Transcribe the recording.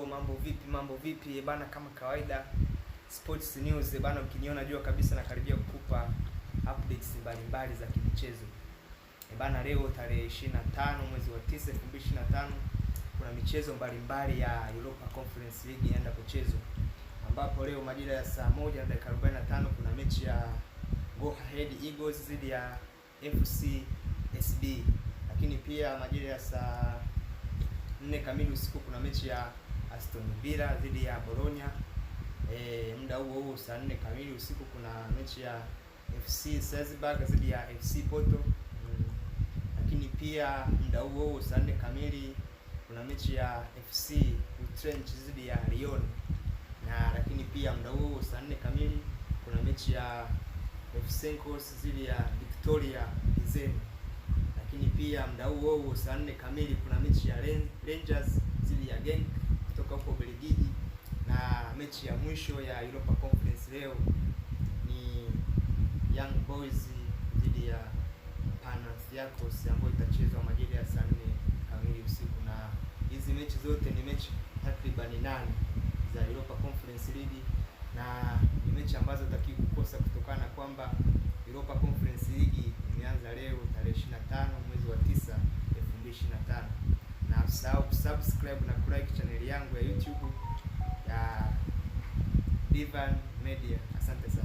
Mambo vipi, mambo vipi bana, kama kawaida Sports News bana, ukiniona jua kabisa nakaribia kukupa updates mbalimbali za kimichezo bana. Leo tarehe 25 mwezi wa 9 2025, kuna michezo mbalimbali ya Europa Conference League inaenda kuchezwa, ambapo leo majira ya saa 1:45 kuna mechi ya Go Ahead Eagles dhidi ya FCSB, lakini pia majira ya saa 4 kamili usiku kuna mechi ya Aston Villa dhidi ya Bologna. Muda huo huo saa 4 kamili usiku kuna mechi ya FC Salzburg dhidi ya FC Porto. Lakini pia muda huo huo saa 4 kamili kuna mechi ya FC Utrecht dhidi ya Lyon, na lakini pia muda huo huo saa 4 kamili kuna mechi ya FC Senkos dhidi ya Victoria Plzen. Lakini pia muda huo huo saa 4 kamili kuna mechi ya Rangers dhidi ya Genk kutoka huko Ubelgiji, na mechi ya mwisho ya Europa Conference leo ni Young Boys dhidi ya Panathinaikos ambayo itachezwa majira ya saa 4 kamili usiku. Na hizi mechi zote ni mechi takribani 8 za Europa Conference League, na ni mechi ambazo hutakiwi kukosa kutokana na kwamba Europa Conference League imeanza leo tarehe 25 mwezi wa 9 2025. Na usisahau kusubscribe na kulike channel yangu ya YouTube ya Divan Media. Asante sana.